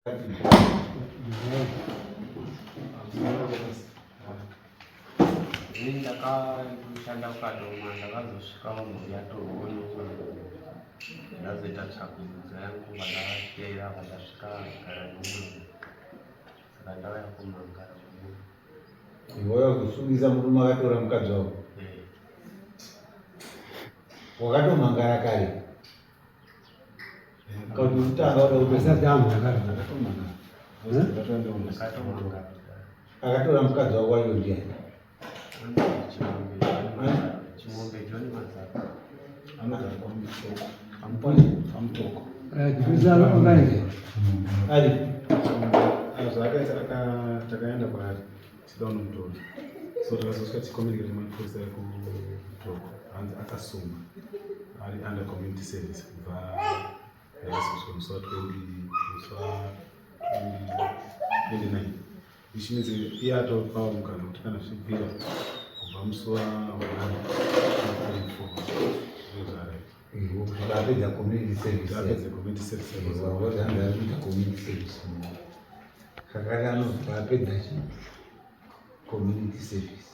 Ini ndakashanda kuKadoma, ndakazosvikawo mhuri yatorwa neumwe ndazoita tsvakurudzo yangu vandateera vandasvika gara neumwe saka ndauya kumangara. Iwe kusungisa murume akatora mukadzi wako wakatomangara kare. Akatora mukadzi wako wacho ndiani? Ari. Zvakaita takaenda kwaari tida kunomutora so takazosvika ticommunicate nemapurisa ekutoko hanzi akasungwa ari under community service kubva ndakazosvika musi wa 20 musi wa 29 which means iye atopawo mukana kuti kana zvichibvira kubva musi wa 1 24 apedza community service apedza community service hanzi community service Kakati anobva apedza chi community service.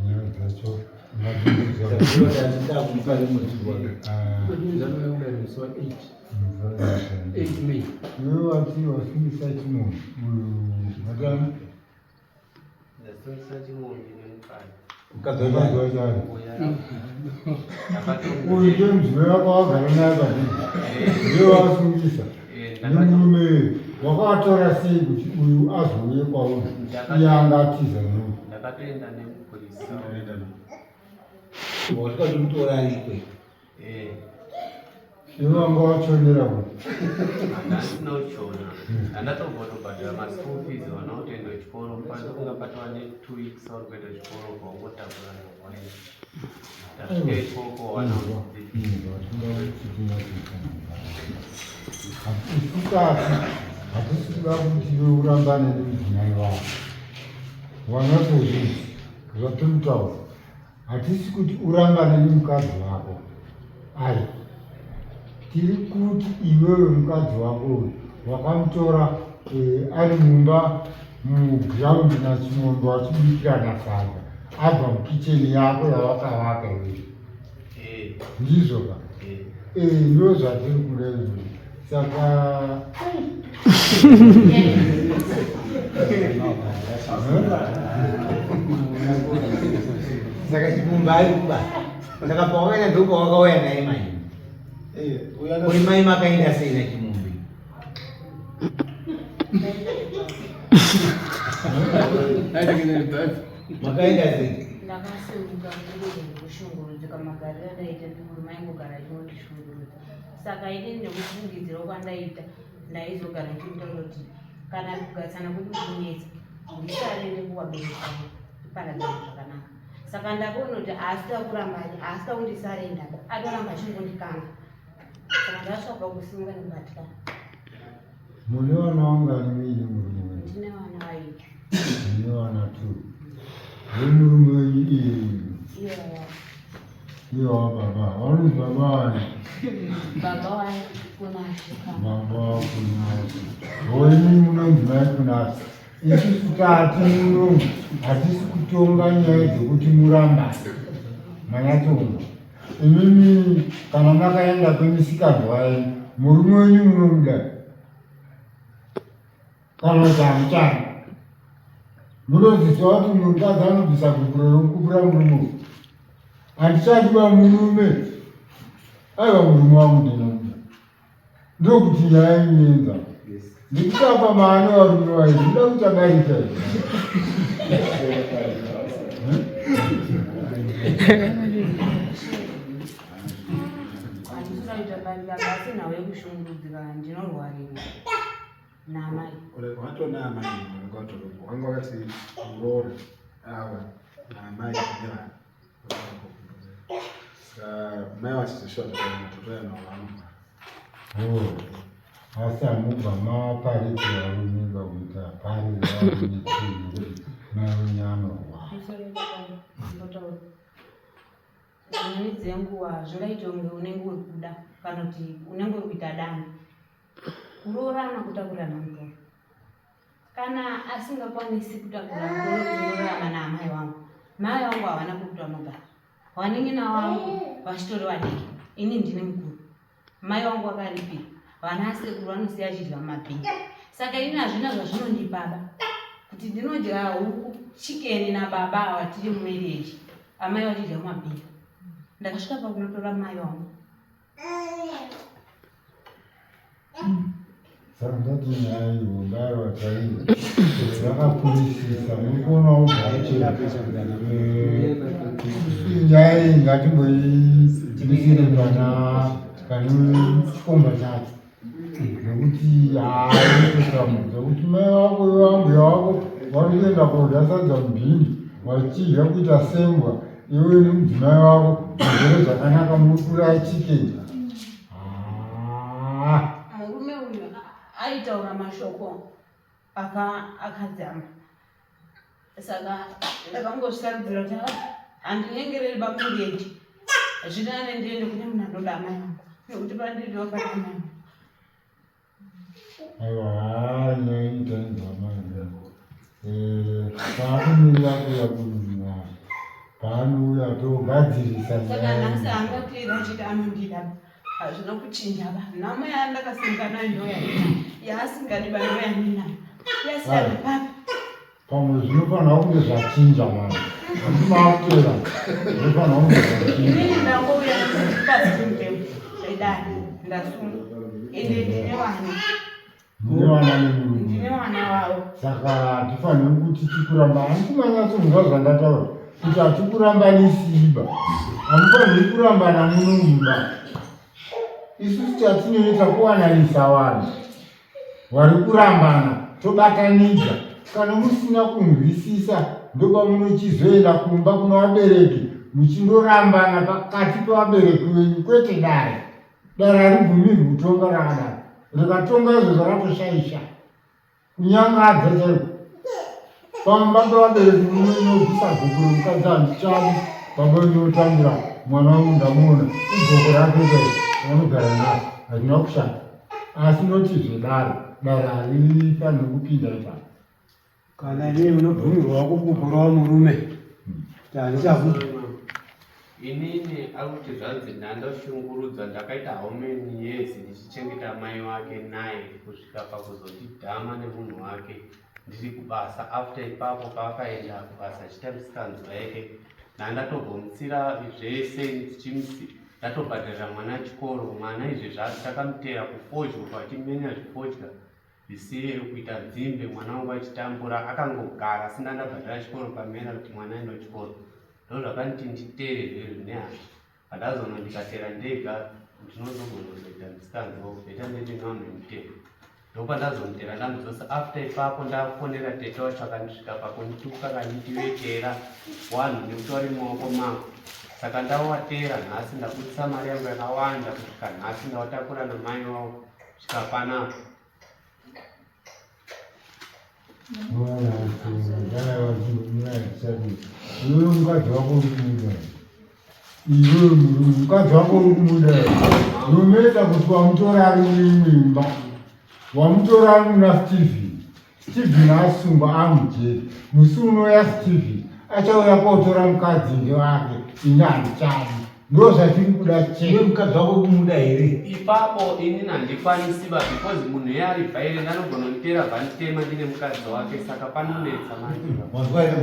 Nyaya dzacho kumupa rimwe zuva. Iwe wati wasungisa chimombe uyu matani? Ndasungisa chimombe nemukadzi. Mukadzi Mukadzi wacho wacho ari. Uyu ndiye mudzimai wako wagara naye padini. Ndiye wasungisa. Nemurume wakavatora sei kuti uyu azouye kwauri iye anga atiza newe? Ndakatoenda nemupurisa. Wasvika uchimutora arikwe. Iwe wanga wachonera kuti Handisina kuchona. Handatobotobhadhara maschool fees vana kutoenda kuchikoro. Pandokunga patova ne 2 weeks vari kuenda kuchikoro kwaungotakura nehwaini. Ndasvika ikoko wana Isikati hatisi kuda kuti iwe urambane nemudzimai wako. Wanyatsozvinzwa zvatiri kutaura. Hatisi kuti urambane nemukadzi wako. Ai. Tiri kuti iwewe mukadzi wako uyu wakamutora eh, ari mumba muground nachimombe wachibikirana sadza abva mukicheni yako yawakavaka iwewe. Eh. Ndizvo ka? Eh. Eh, ndo zvatiri kuda izvozvo. Saka Saka chibumba ari kuba. Saka pawakaenda ndopawakauya naye mai. Uri mai makaenda sei nachimumbi? Makaenda sei? Ndakasimuka ndikushungurudzika magariro andaita nemurume aingogara achingondishungurudza. Saka inini nekufungidzira kwandaita ndaizogara ndichimutaura kuti kana kugarisana kwedu kunetsa ndisare nekuvabereki vangu tiparadzane zvakanaka. Saka ndakaona kuti haasida kuramba haasida kundisarenda atoramba achingondikanga. Saka ndasvika pakusimuka nekubatikana. Mune vana vangani muine murume wenyu? Ndine vana vairi. Mune vana two. Vemurume wenyu iye iye. Iye wababa. Vanonzi baba vani? Baba waKunashe. Baba waKunashe. Wenyu munonzi mai Kunashe. Isusu tati muno hatisi kutonga nyaya dzekuti murambane. Manyatsoona. Imimi kana makaenda kwemisikanzwa yenyu murume wenyu munomuda kana kuti hamuchadi munoziziva kuti mukadzi anobvisa gupuro rokupura murume uyu handichadi vamurume aiwa murume wangu ndinomuda ndokuti nyaya inyenza nekuti apa maane varume vairi muda kuita barika Wanga wakati muroora awa naamai nevana saka mai vachizoshuwa zvakaona navo vanorwara. Oh, asi hamubva mapariti varume vakuita pari varume chii nekuti mai wenyu anorwara. Dzimweni dzenguva zvingaita kunge unenge uri kuda kana kuti unenge uri kuita dani. Kuroorana kutakurana mutoro. Kana asingakwanisi kutakura mutoro kunorarama naamai vangu, mai vangu havana kwekuti vanogara. Vanin'ina vangu vachitori vadiki, ini ndini mukuru. Mai vangu vakaripira, vana asekuru vanosiya achidya mumabhini. Saka ini hazvina zvazvinondipaba kuti ndinodya huku chikeni nababa ava tiri mumarriage, amai vachidya mumabhini. Ndakasvika pakunotora mai vangu. Saka ndati nyaya iyi hombe chaiyo yakakurisisa muri kuonawo zvacho nyaya iyi ngatimboimisire pana pane chikomba chacho nekuti haitotambudza kuti mai vako vambuya vako vari kuenda kodya sadza mubhini vachidya kuita sembwa iwe nemudzimai wako mugere zvakanaka muri kuraya chicken. Murume uyu aitaura mashoko akadzama, saka ndakangozvisarudzira kuti handinyengereri bamureji, zvinane ndiende kune munhu anoda amai vangu nekuti pandiriwo pane amai vangu. Aiwa, haa nyaya inotainzwa amai vangu paakumirira kuuya kununura paanouya togadzirisa. Saka nhasi angatira achiti anondida, hazvina kuchinja ba. Nhamo yandakasimba nayo ndoyaina, yaasingadi ba ndoyaninayo, yasiyana papi? Pamwe zvinofanira kunge zvachinja manje, asi maakutera zvinofanira kunge zvachinja. Inini ndangouya pasi pemutemo zvedare, ndasungwa, ende ndine vana. Mune vana nemurume? Ndine vana vavo. Saka hatifaniri kuti tikuramba, handikumanyatsokunzwa zvandataura kuti hatikurambanisiba, hamufaniri kurambana muno mumba. Isusu chatinoita kuwananisa vanhu vari kurambana, tobatanidza. Kana musina kunzwisisa, ndopamunochizoenda kumba kuna vabereki muchindorambana pakati pevabereki venyu, kwete dare. Dare haribvumirwi kutonga rakadaro, rikatonga izvozvo ratoshaisha kunyangadza chaiko. Pamba pevabereki munonobvisa goko remukadzi, handichadi baba venyu, mwana wangu ndamuona, igoko rake chaiko vanogara naro, hazvina kushata. Asi noti zvedare, dare harifaniri kupinda ipapo. Kana inini unobvumirwa kupupurawo murume kuti handichaku. Inini akuti zvanzi ndandoshungurudzwa, ndakaita how many years ndichichengeta mai wake naye kusvika pakuzondidhama nemunhu wake ndiri kubasa. After ipapo paakaenda kubasa achiita misikanzwa yake, ndandatobvomutsira zvese ndichimusi, ndatobhadharira mwana chikoro. Mwana izvi takamutera kufodya vachimenya zvifodya zvisiye kuita dzimbe, mwana wangu achitambura akangogara asina. Ndabhadhara chikoro pamera kuti mwana aende kuchikoro, ndo zvakanditi nditere zvezvo nehasha. Pandazoona ndikatera ndega ndinozogona kuzoita misikanzwa, better ndiende nevanhu vemutemo. Ndopandazomutera ndamudzosa. After ipapo ndafonera tete wacho, akandisvika pakundituka, akanditi vetera wanhu nekuti wari mumaoko mangu. Saka ndawatera nhasi, ndabudisa mari yangu yakawanda kusvika nhasi, ndawatakura namai wavo kusvika panapa. Iwewe mukadzi wako uri kumuda, iwewe murume mukadzi wako uri kumuda, nometa kuti wamutora ari muimba, wamutora ari muna Steven. Steven asungwa amujeri, musi unouya Steven achauya kotora mukadzi ndewake, ini handichadi. Ndo zvatiri kuda chete. Iwe mukadzi wako kumuda here? Ipapo inini handikwanisi ba, because munhu iye ari bhaire, ndanogona kunditera vanditema ndine mukadzi wake, saka panonetsa manje. Wanzwa here?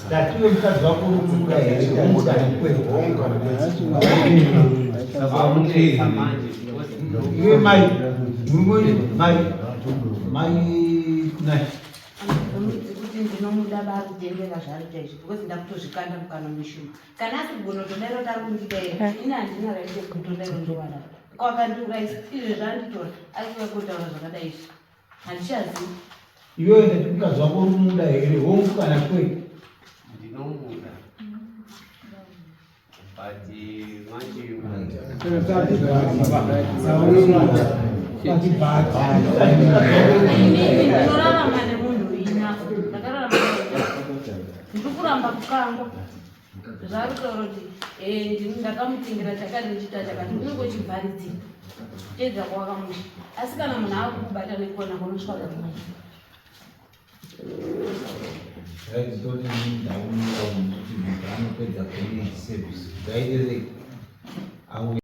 Ndati iwe mukadzi wako uri kumuda here? Kumuda kwete. Panonetsa manje because Iwe mai, murume mai, mai Kunashe. Andibvumidzi kuti ndinomuda barutendera zvaari chaizvo, because ndakutozvikanda mukanwa meshumba. Kana asi kugona kutodaro tari kundida here, ini handina right yekutodaro, ndovada kwakandiurayisa izvi zvanditora asi kutaura zvakadai izvi handichazivi. Iwewe ndati mukadzi wako uri kumuda here? Hongu kana kwete. Ndinomuda, but manje Inini ndinorarama nemunhu ina ndakararama, ndiri kuramba kukangwa zvaari kutaura kuti ndini ndakamutengera chakati, ndichiita chakati, unenge uchivharidzira. Edza kuwaka musha. Asi kana munhu akukubata nekona kunosvika kumwe. Right, toti ndaumira kuti munhu anopedza community service. Kuti aite sei? Auye.